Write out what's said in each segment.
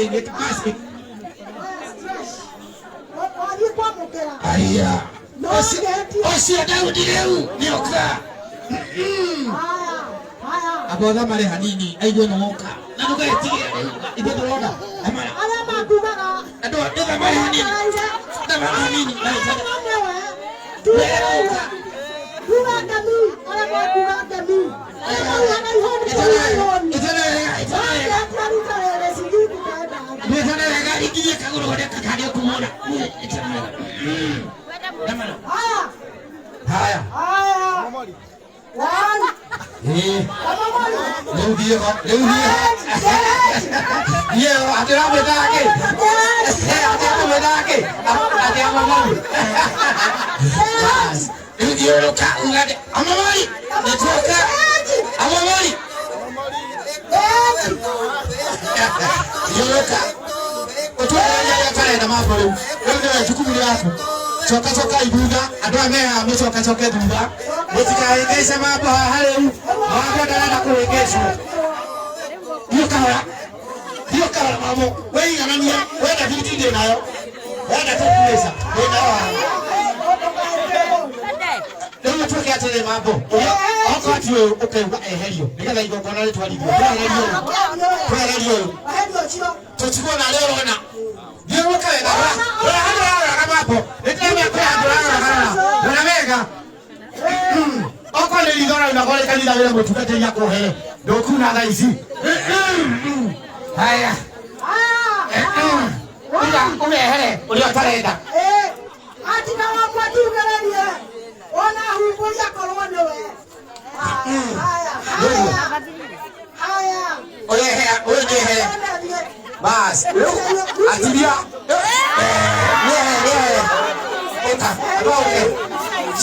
Basi. Wathiĩ kwamũkĩra. Aya. No Ũcio ngetie. ũcio Daudi rĩu nĩoka. Haya, haya. Amba ũthamare hanini aigue nĩ woka. Na ndũgetigĩre rĩu. Ithuĩ tũrona. Thamara. Arĩa makugaga Andũ ndũthamare hanini. Thamara hanini. Tuga ngemi, arĩa makuga ngemi. Arĩa maugaga ihoni, mauga ihoni. Itana wega, itana wega. Wangetia ruta rĩrĩ, sijui tutaenda aje. Itana wega, ingirie kagũrũ ũrĩa karĩa kũmona. Itana wega. Thamara. Haya, Haya. haya. One, Eh. Kamamori. Rĩu thiĩ ho, rĩu thiĩ ho. Thiĩ ho, atĩ ũramwĩtaga kĩ? Atĩ ũramwĩtaga kĩ? Atĩ amamori. Bas, rĩu thiũrũrũka uga atĩ, amamori, nĩtuoka. Amamori. Thiũrũrũka. Ũtwarĩrie arĩa ũtarenda mambo rĩu. Rĩu nĩwe jukumu rĩaku. Coka coka thutha, andũ aya me haha mũcokacoke thutha. Mũtikahĩngĩce mambo haha rĩu. Mambo ndarenda kũhĩngĩcwo. Thiĩ kahora. Thiĩ kahora mambo. Wĩigananie, wenda biti ndĩ nayo. Wenda tũkuĩca, ndĩ nayo haha. Rĩu gũtuĩke atĩrĩ mambo. Ũrĩa okorwo ti ũyũ ũkauga eherio nĩgetha igongona rĩtwarithio. Twehererio ũyũ. Twehererio ũyũ. Waherio ũcio. Tũtigwo na arĩa ũrona. Thiũrũrũka wega. Rora rora handũ ũraroraga mambo. Nĩndĩramenya kwĩ handũ ũraroraga rora. Rora wega. Okorwo nĩ ritho ũrauna gore kanitha wĩre mũtungatĩri akũhere. Ndũkuna thaa ici. Haya. Haya, haya. Uga ũrehere ũrĩa ũtarenda. Eh, atiga wakwa tugĩrĩrie ona humbũria korwo nĩwe. Haya, haya, haya. Ũrehe ũyũ nĩehere. Bas. Rĩu atiria. Nĩehere nĩehere. Ũka andũ oke.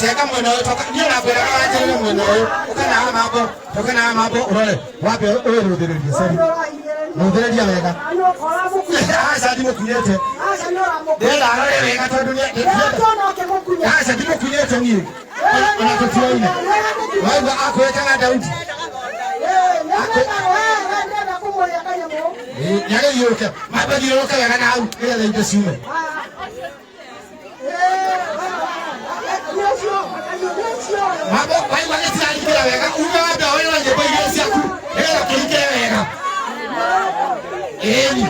Cenga mwena ũyũ toka niĩ nakwĩraga wanjĩrĩre mwena ũyũ. Ũka na haha mambo. Ũka na haha mambo ũrore. Wambe ũyũ rũthĩrĩrie ceri. Rũthĩrĩria wega. Aca ndimũkunyĩte. Ndĩrenda arore wega tondũ nĩ aca ndimũkunyĩte niĩ. Ona tũtioine. Waigua akwĩtaga Daudi. Nĩagĩthiũrũke. Mambo thiũrũke wega na hau nĩgetha indo ciume. Mambo waigua gĩtirarikĩra wega ume wambe woe nyĩmbo iria ciaku nĩgetha kĩrikĩre wega. Ĩni.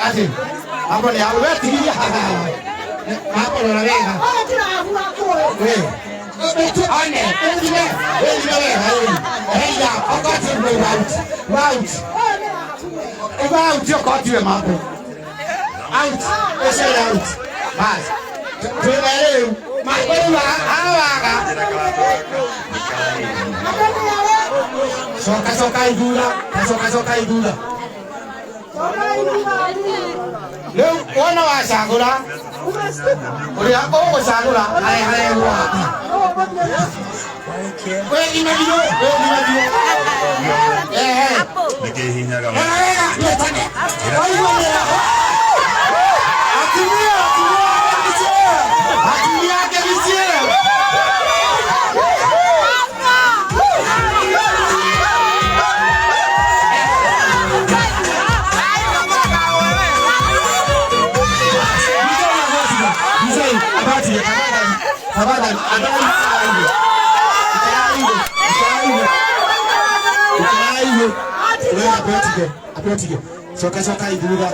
Atĩ mambo nĩ hau wetigiria haha. Mambo rora wega. We. Ũtu one. Ũthime. Ũthime wega ĩni. Eheria okorwo ti ũguo out. Out. Uga out okorwo tiwe mambo. Out. Ũcio nĩ out. Bas. Twĩna rĩu. Mambo rĩu haha waga. Coka coka ithura. Coka coka ithura. Rĩu wona wacagũra ũrĩa ũgũcagũra areharehwo haha. Wĩthime biũ, wĩthime biũ. Ehe. Nĩkĩhihinyaga Rora wega, wĩtane. Waigua wega. Atumia, atumia ake mĩciĩ. Atumia ake mĩciĩ. Mzee, abati, tafadhali. Tafadhali, andũ a itũũra. Ikarai thĩ. Ikarai thĩ. Ikarai thĩ. Ikarai thĩ. We ambe ũtige, ambe ũtige. Coka coka thutha.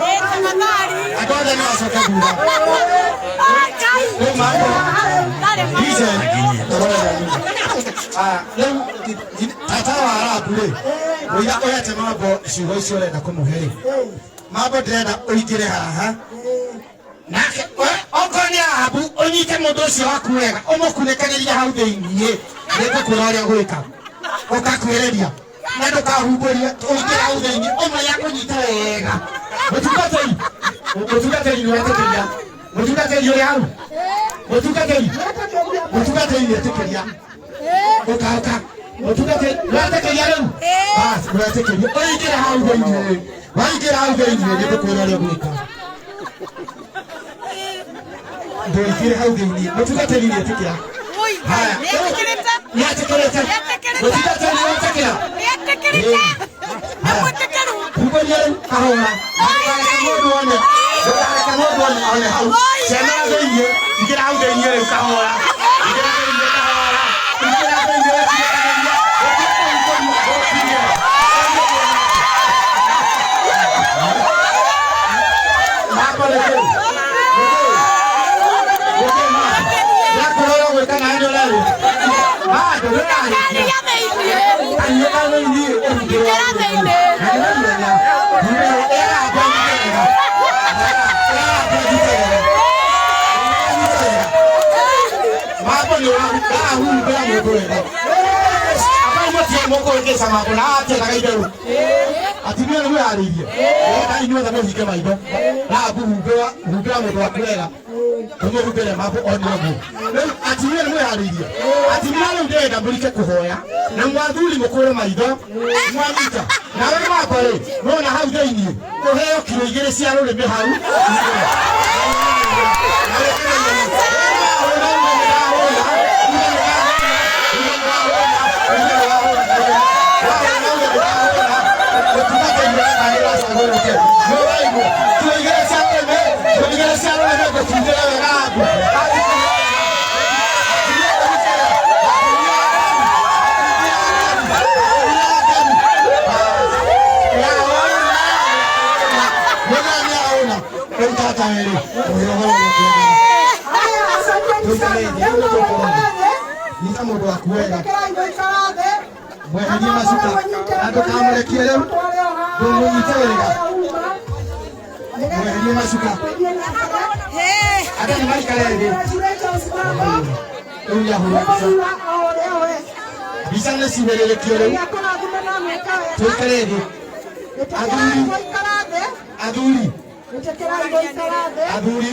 Andũ othe no acoke thutha. Rĩu mambo. DJ, Ah, rĩu tata wa Arabu rĩ, ũrĩa ũhete mambo ciugo icio ũrenda kũmũhe rĩ, mambo ndĩrenda ũingĩre haha nake okorwo nĩ Ahabu ũnyite mũndũ ũcio waku wega ũmũkunĩkanĩrie hau thĩiniĩ nĩngũkwĩra ũrĩa gwĩka ũkakuhĩrĩria na ndũkahumbũrie ũingĩre hau thĩiniĩ ũmwe akũnyite wega mũtungatĩri mũtungatĩri nĩ wetĩkĩria mũtungatĩri ũrĩ hau mũtungatĩri mũtungatĩri nĩetĩkĩria ũka ũka mũtungatĩri nĩwetĩkĩria rĩu bas nĩwetĩkĩria ũingĩre hau thĩiniĩ waingĩra hau thĩiniĩ nĩngũkwĩra ũrĩa gwĩka ndũingĩre hau thĩiniĩ mũtungatĩri nĩetĩkĩra haya nĩetĩkĩrĩte mũtungatĩri nĩetĩkĩra humbũria rĩu kahũa One hau. Ciana thĩinĩ, ingĩra hau thĩinĩ rĩu kahora. Ingĩra thĩinĩ kahora. Ingĩra thĩinĩ ũtiganĩria. Ũtiganĩria. Mambo nĩ kĩĩ? Ndakũrora gwĩka nawe nĩ ũrarĩ. Bado ndũrarĩkia. Kanyua thĩinĩ ũhingĩrwo. Na nĩ mũthenya. Mambo nĩ ũrahumbĩra mũndũ wega. Abai mũtige mũkũhĩngĩca mambo na atiendaga itherũ. Atumia nĩ mwĩharĩirie. Na inyuothe mũhinge maitho. Na humbĩra humbĩra mũndũ waku wega. Ũmũhumbĩre mambo one ũguo. Rĩu atumia nĩ mwĩharĩirie. Atumia rĩu ndĩrenda mũrike kũhoya. Na mwathuri mũkũre maitho. Mwanyita. Nawe mambo rĩ, nona hau thĩinĩ ũheo kiro igĩrĩ cia rũrĩmĩ hau. Haya, asanteni sana. Leo no mũikare thĩ. Nyita mũndũ waku wega Ĩtĩkĩrai mũikara thĩ. mweherie macuka na ndũkamũrekie rĩu ndũmũnyite wega mweherie macuka andũ nĩ maikare thĩ rĩu nĩahũra mbica mbica nĩ ciumĩrĩrĩkio rĩu tũikare thĩ athuri athuri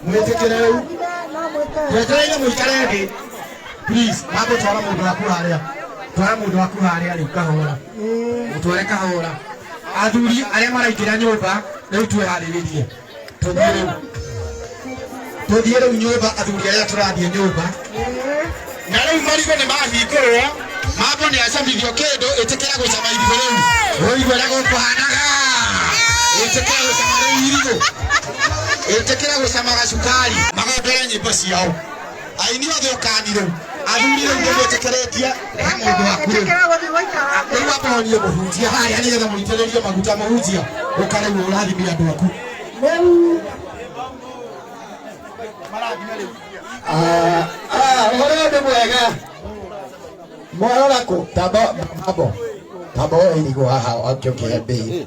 mwĩtĩkĩre rĩu twetereire mũikare thĩ please mambo twara mũndũ waku harĩa twara mũndũ waku harĩa rĩu kahora mũtware kahora athuri arĩa maraingĩra nyũmba rĩu twĩharĩrĩrie tũthiĩ rĩu tũthiĩ rĩu nyũmba athuri arĩa tũrathiĩ nyũmba na rĩu marigũ nĩ mahingũrwo mambo nĩ acamithio kĩndũ ĩtĩkĩra gũcama irigũ rĩu ũigue ũrĩa gũkũhanaga ĩtĩkĩra gũcama rĩu irigũ ĩtĩkĩra gũcama gacukari magondore nyĩmbo ciao aini othe ũkani rĩu athuri rĩu nĩ mwĩtĩkĩrĩtie he mũndũ waku rĩu rĩu amba wonie mũhunjia harĩa nĩgetha mũitĩrĩrie maguta mũhunjia ũka rĩu ũrathimire andũ aku ũhoro nĩ mwega mwarora kũ tamba mambo tamba woe irigũ haha wake ũkĩhe mbei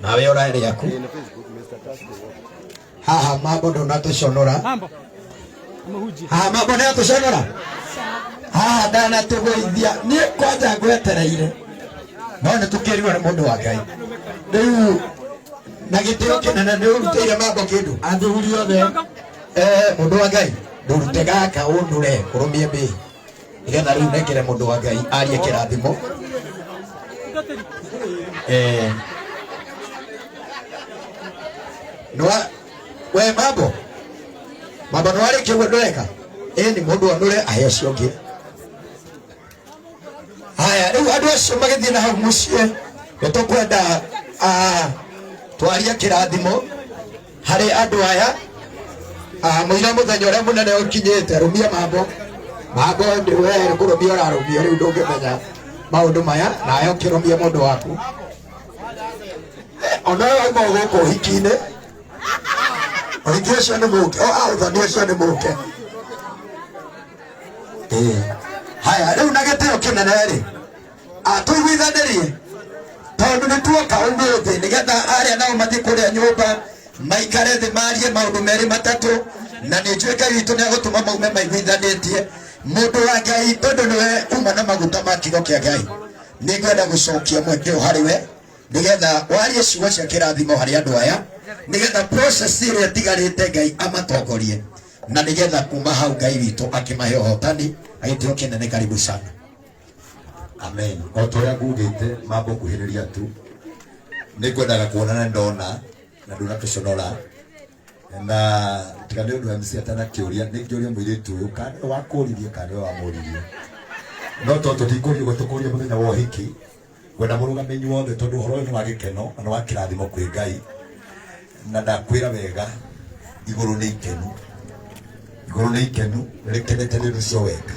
nawe ũra rĩaku haha mambo ndũnatũconora haha mambo nĩatũconora haha ndanatũgũithia niĩ kwanja ngwetereire no nĩ tũkĩrirwo nĩ mũndũ wa Ngai rĩu na gĩtĩo kĩnene nĩ ũrutĩire mambo kĩndũ athuri othe mũndũ wa Ngai ndũrute gaka ũnũre ũrũmie mbĩ nĩgetha rĩu nengere mũndũ wa Ngai arie kĩrathimo nwa we mambo mambo nĩwarĩkia ũguo ndũreka ĩni mũndũ onũre ahe ũcio ũngĩ haya rĩu andũ acio magĩthiĩ na hau mũciĩ nĩ tũkwenda twarie kĩrathimo harĩ andũ aya mũira mũthenya ũrĩa mũnene ũkinyĩte rũmia mambo mambo nĩ we kũrũmia ũrarũmia rĩu ndũngĩmenya maũndũ maya nawe ũkĩrũmia mũndũ waku ona ũyũ auma gũkũ ũhiki-inĩ ũhiki ũcio nĩ mũke ũthoni ũcio nĩ mũke haya rĩu na gĩtĩo kĩnene rĩ tũiguithanĩrie tondũ nĩ tuoka ũmũthĩ nĩgetha arĩa nao mathiĩ kũrĩa nyũmba maikare thĩ marie maũndũ merĩ matatũ na nĩ njũĩ Ngai witũ nĩ agũtũma maume maiguithanĩtie mũndũ wa Ngai tondũ nĩwe uma na maguta ma kiugo kĩa Ngai nĩ ngwenda gũcokia mweke ũyũ harĩ we nĩgetha warie ciugo cia kĩrathimo harĩ andũ aya nĩgetha process ĩrĩa ĩtigarĩte Ngai amatongorie na nĩgetha kuma hau Ngai witũ akĩmahe ũhotani agĩtĩo kĩnene karibu sana. Amen. O ta ũrĩa ngugĩte mambo kuhĩrĩria tu nĩ ngwendaga kuonana ndona na ndũnatũconora na tiga nĩ ũndũ MC atanakĩũria nĩ ngĩũria mũirĩtu ũyũ kana nĩwe wakũririe kana nĩwe wamũririe no to tũtikũria ũguo tũkũria mũthenya wa ũhiki ngwenda mũrũgame inyuothe tondũ ũhoro ũyũ nĩ wa gĩkeno na nĩ wa kĩrathimo kwĩ Ngai Na ndakwĩra wega, igũrũ nĩ ikenu, igũrũ nĩ ikenu, rĩkenete nĩ ũndũ ũcio weka.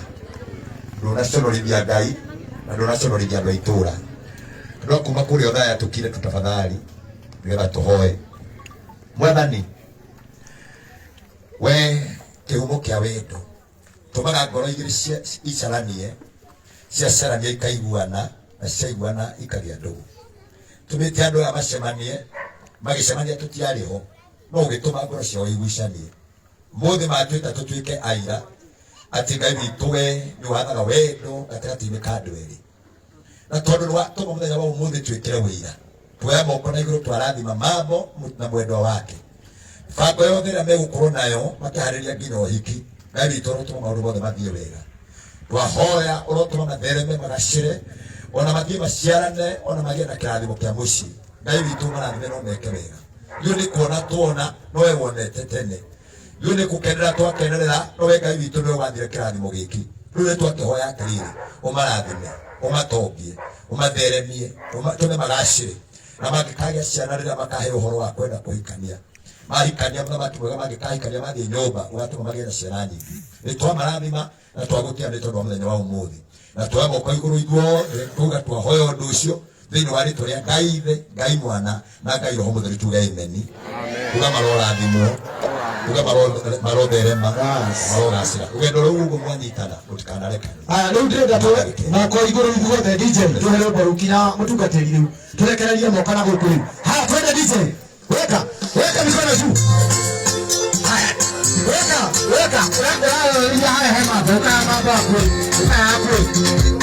Ndũnaconorithia Ngai na ndũnaconorithia andũ a itũũra. Andũ a kuma kũrĩa Othaya, tũkire tu tafadhali nĩgetha tũhoe. Mwathani, we kĩhumo kĩa wendo, tũmaga ngoro igĩrĩ icaranie, ciacarania ikaiguana, na ciaiguana ikagĩa ndũgũ. Tũmĩte andũ aya macemanie, magĩcemania tũtiarĩ ho, no ũgĩtũma ngoro ciao igucanie. Mũthĩ matwĩta tũtuĩke aira atĩ Ngai witũ we nĩ wathaga wendo gatagatĩ-inĩ ka andũ erĩ, na tondũ nĩ watũma mũthenya wa ũmũthĩ twĩkĩre wĩira, tuoya moko na igũrũ, twarathima Mambo na mwendwa wake. Bango yothe ĩrĩa megũkorwo nayo makĩharĩria nginya ũhiki, Ngai witũ ũrotũma maũndũ mothe mathiĩ wega. Twahoya ũrotũma mathereme, magacĩre, ona mathiĩ maciarane, ona magĩe na kĩrathimo kĩa mũciĩ. Ngai witũ, marathime no meke wega. Ithuĩ nĩ kuona tuona, nowe wonete tene. Ithuĩ nĩ gũkenera twakenerera, nowe Ngai witũ nĩwe wathire kĩrathimo gĩkĩ. Rĩu nĩ twakĩhoya atĩrĩrĩ, ũmarathime, ũmatongie, ũmatheremie, ũmatũme magacĩre, na mangĩkagĩa ciana, rĩrĩa makahe ũhoro wa kwenda kũhikania, mahikania, mũthamaki mwega, mangĩkahikania mathiĩ nyũmba, ũgatũma magĩe na ciana nyingĩ. Nĩ twamarathima na twagũtia nĩ tondũ wa mũthenya wa ũmũthĩ, na twoya moko igũrũ ithuothe tuga twahoya ũndũ ũcio thĩinĩ wa rĩtwa rĩa Ngai Ithe, Ngai Mwana na Ngai Roho Mũtheru. Tuge ameni. Tuga marorathimwo, tuga marotherema, marogacĩra rũgendo rũu ũguo mwanyitana, mũtikanarekane. Aya, rĩu ndĩrenda tũe moko igũrũ ithuothe. DJ, tũhe rwĩmbo rũu kinya mũtungatĩri. Rĩu tũrekererie moko na gũkũ rĩu. Haya, twende. DJ, weka weka mikono juu. Haya, weka weka. Ũraroria haya, he mambo ũkaya, mambo hakuhĩ, ũkaya hakuhĩ.